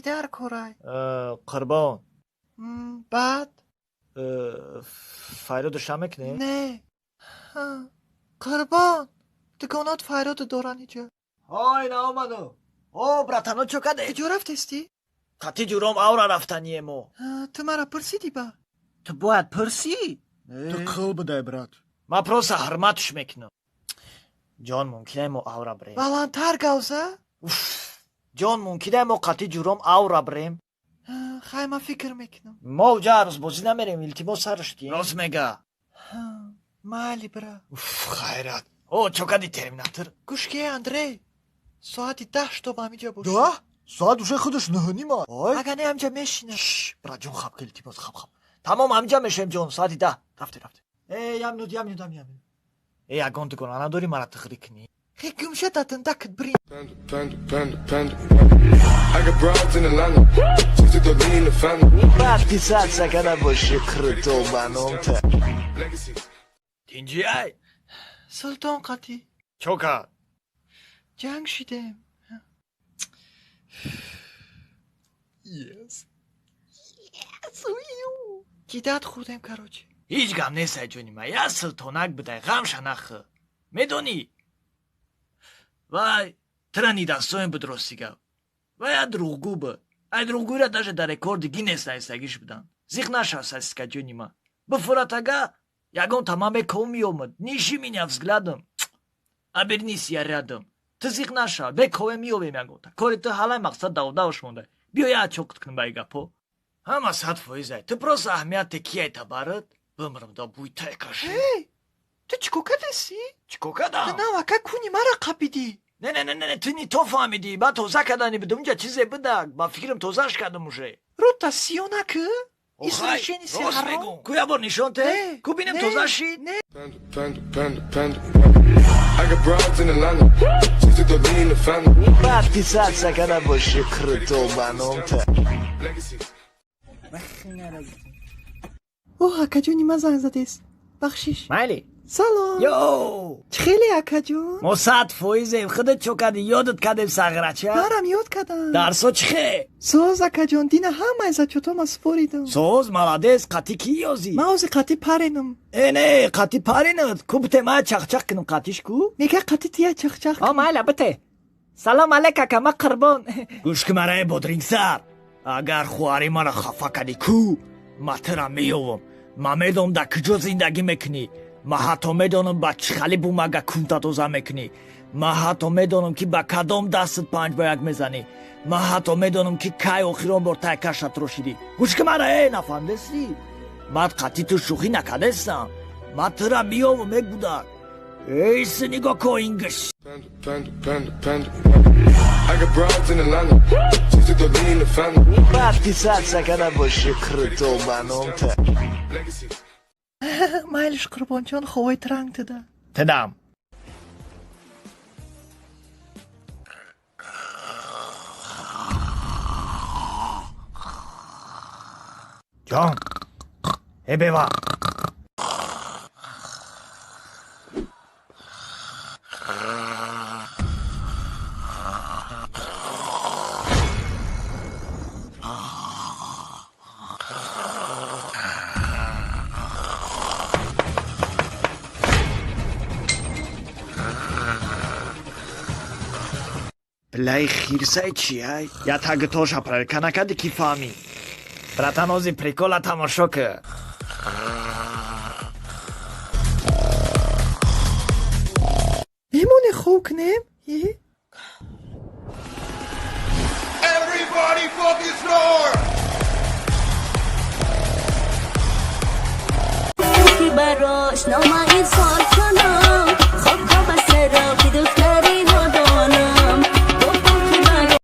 дар корай? Қурбон. Баъд? Файроду ша мекунем? Не, Қурбон, дугонот файроду доранд иҷа. Ҳой, наомаду. О, братано, чо каде? Куҷо рафтестӣ? Қати ҷуром авра рафтание мо. Ту мара пурсидӣ ба? Ту бояд пурсӣ. Ту қил бидай, брат. Ман просто ҳурматш мекунам. Ҷон, мумкине мо авра бирем? Баландтар гавза. Ҷон, мумкине мо қати ҷуром авра бирем? Хай, ман фикр мекунам. Мо уҷа арӯзбозӣ намерем, илтимос, сарш дием. Рост мега. Майли, бира. Хайрат. О, чо кади, терминатор? Гӯш ке, Андрей, соати 10 чтоб ҳамиҷа бошӣ. 10? Соат уже худаш 9:30. Ой. Агар не, ҳамиҷа мешинам. Братҷон, хаб ки, илтимос, хаб, хаб. Тамом, ҳамиҷа мешавем, ҷон, соати 10. Рафте, рафте. Э, як минут, як минут, як минут. Э, ягон дугона надорӣ, мара тиғрӣ кунӣ? Хе, гумша, татындакат бирин. Panda, panda, panda, panda. I got broads in Atlanta. Just to lean the family. Подписаться када боши круто ба номта. Legacies. Тинҷи ай? Султон қатӣ. Чо кард? Ҷанг шидем. Yes. Кидат хӯрдем, короче. Ҳеҷ гап нест, ай ҷони ман, як султонак бидай, ғамша нахӯ. Медонӣ, вай тира нидастоем буд, рости гап. Вай як дурӯғгӯ буд. Ай дурӯғгӯира даже дар рекорди Гиннес наистагиш буданд. Зиқ нашав, сосиска, ҷони ман. Бифурат, ага ягон тама меков меомад. Ниши меня взглядом, обернись, я рядом. Ту зиқ нашав, бекове меёвем ягонта. Кори ту ҳалай, мақсад давдавш монда. Биё, як чоқит кунем ба и гапҳо. Ҳама 100%-ай. Ту просто аҳамияте кияй табарат, бимирам да буйтай каши. Эй, ту чӣ кор кардасӣ? Чӣ кор кардам? Ту навака куни мара қапидӣ. Не, не, не, не, ту не то фаҳмидӣ. Ман тоза кардани будам, унҷа чизе будак. Ба фикрам, тозаш кардам уже. Рута сиё накӣ. Извращенец. Рост мегӯм. Ку, як бор нишон те. Не, Ку, бинем, не, тоза шид. Не. Panda, panda, panda, panda. I got broads in Atlanta. Just to lean the family. Подписаться када боши круто ба номта. Legacies. О, акаҷони ман занг задест, бахшиш. Майли. Салом. Йо. Чӣ хеле, акаҷон? Мо 100%-ем. Худат чо кардӣ? Ёдат кардем, сағрача. Марам ёд кардам. Дарсо чӣ хе? Соз, акаҷон, дина ҳамаи зачётома супоридам. Соз, молодец. Қатӣ кӣ ёзӣ? Ман ҳозир қатӣ паренам. Э, не, қатӣ паренат ку, бите, ма чахчах кунам қатиш ку. Мега, қатӣ тия чахчах. О, майла, бите. Салом алейк, ака, ма Қурбон. Гӯш ки мараи бодрингсар, агар хоҳари мара хафа кардӣ ку, ма тура меёвам. Ман медонам, дар куҷо зиндагӣ мекунӣ. Ман ҳатто медонам, ба чӣ хали бумага кунта тоза мекунӣ. Ман ҳатто медонам, ки ба кадом дастат 5 ба 1 мезанӣ. Ман ҳатто медонам, ки кай охирон бор тайкаша трошидӣ. Гӯш ки мара, э, нафаҳмидестӣ? Ман қатъи ту шӯхӣ накардестам. Ман тура меёвам, мегудак. Эй, нигоҳ ко ингиш. Panda, panda, panda, panda. I got broads in Atlanta. Just to lean the family. Подписаться када боши круто ба номта. Legacies. Майлиш, Қурбонҷон, ховои транг туда. Тидам. Ҷон, э, бева. Билаи хирсай чиай? Я тагитоша проверка накарди, ки фаҳмӣ? Братан, ози прикола тамошо кӣ. Мемоне, хов кунем? Е? Everybody fucking snore! Ки барош номаи сол.